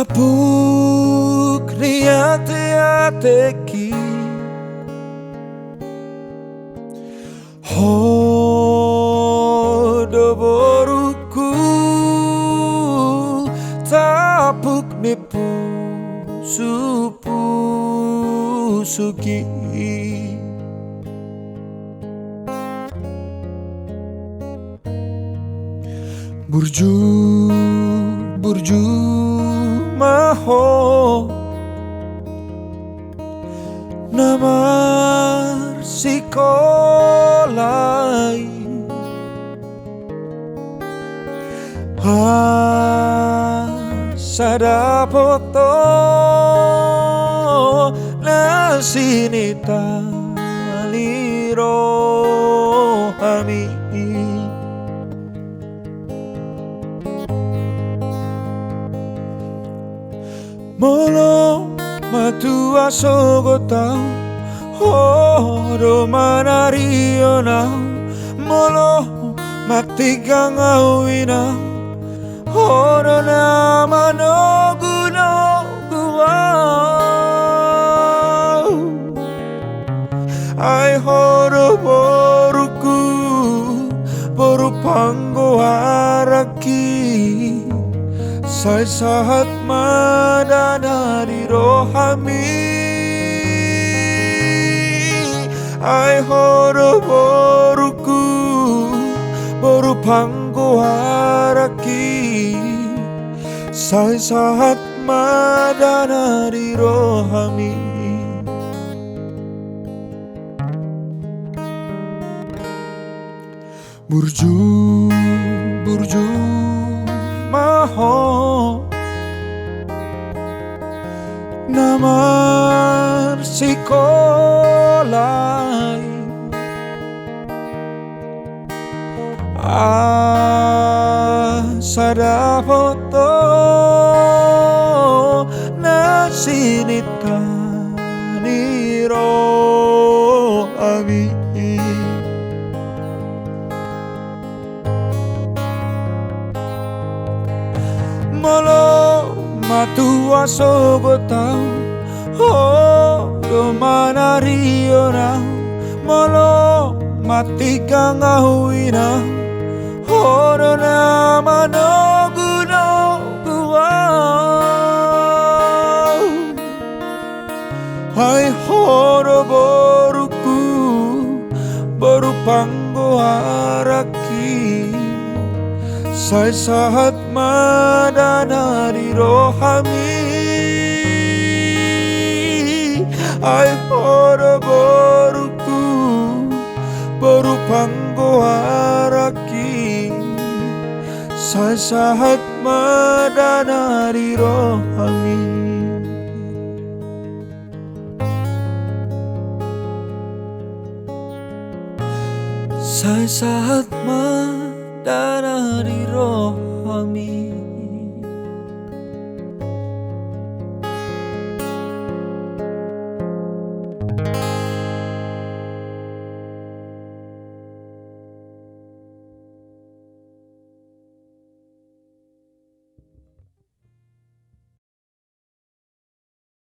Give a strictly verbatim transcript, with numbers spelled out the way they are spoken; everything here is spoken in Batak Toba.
Puk ni ate-ateki, ho do borungku, tapuk ni pusu-pusuki. Burju, burju ma ho na marsikola i, asa dapot ho na sinitani rohami. Molo matua sogot au, ho do manarihon au. Molo matinggang au, inang, ho do na manogu-nogu au. Ai ho do borungku, boru panggoarangki, sai sahat ma dana di rohami. Ai ho do borungku, boru panggoarangki, sai sahat ma dana di rohami. Burju, burju ma ho na marsikola i, asa dapot ho na sinitani rohami. Molo matua sogot au, ho do manarihon au. Molo matinggang au, inang, ho do na manogu-nogu au. Ai ho do borungku, boru panggoarangki, sai sahat ma dana di rohami. Ai ho do borungku, boru panggoarangki, sai sahat ma dana di rohami. Sai sahat ma dana di rohami.